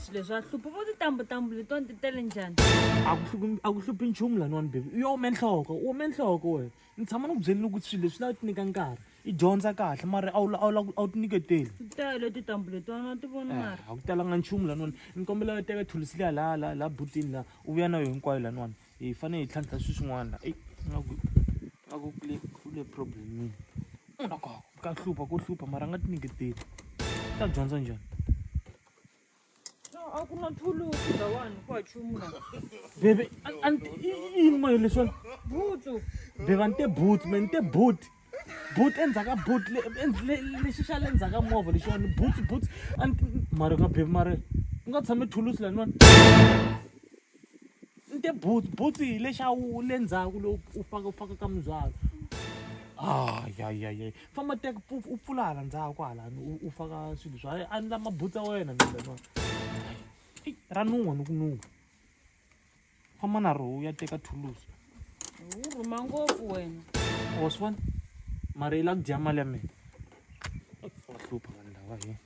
Swilo leswi a hlupha vo titambutambu letiwani ti tele njhani? A ku hluphi a ku hluphi nchumu laniwani baby. U ome nhloko, u ome nhloko wena. Ni tshama ni ku byelini ku swilo leswi lava ti nyika nkarhi. I dyondza kahle mara a wu a wu a wu ti nyiketeli. Ti tele titambu letiwani wa ti vona mara. A ku talanga nchumu laniwani. Ni kombela u teka thulusi liya laha laha laha butini laha u vuya na yo hinkwayo laniwani. Hi fanele hi tlhantlha swilo swin'wana la. Eyi ingaku ingaku ku le ku le problem-ini. Ka hlupha ko hlupha mara a nga ti nyiketeli. U ta dyondza njhani? A ku na thulusi lawani ku ha chumu la. Bebe a ni i yini manje leswiwani? Butsu. Bebe a ni te butsu me ni te boot. Boot endzhaku ka boot lexi xa le ndzhaku ka movha lexiwani boots boots a ni mara ka bebe mara ku nga tshami thulusi laniwani. Ni te boots boots hi lexa wu le ndzhaku lowu u faka u faka ka mindzhwalo. Ayayaya famba teka u pfula hala ndzhaku halani u faka swilo swa a ni la mabutsu ya wena mina laniwani. Ra nuha ni ku nuha famba na roho u ya teka thulusi. U rhuma ngopfu wena. Wa swi vona mara i la ku dya mali ya mina. Wa hlupha vanhu lava he.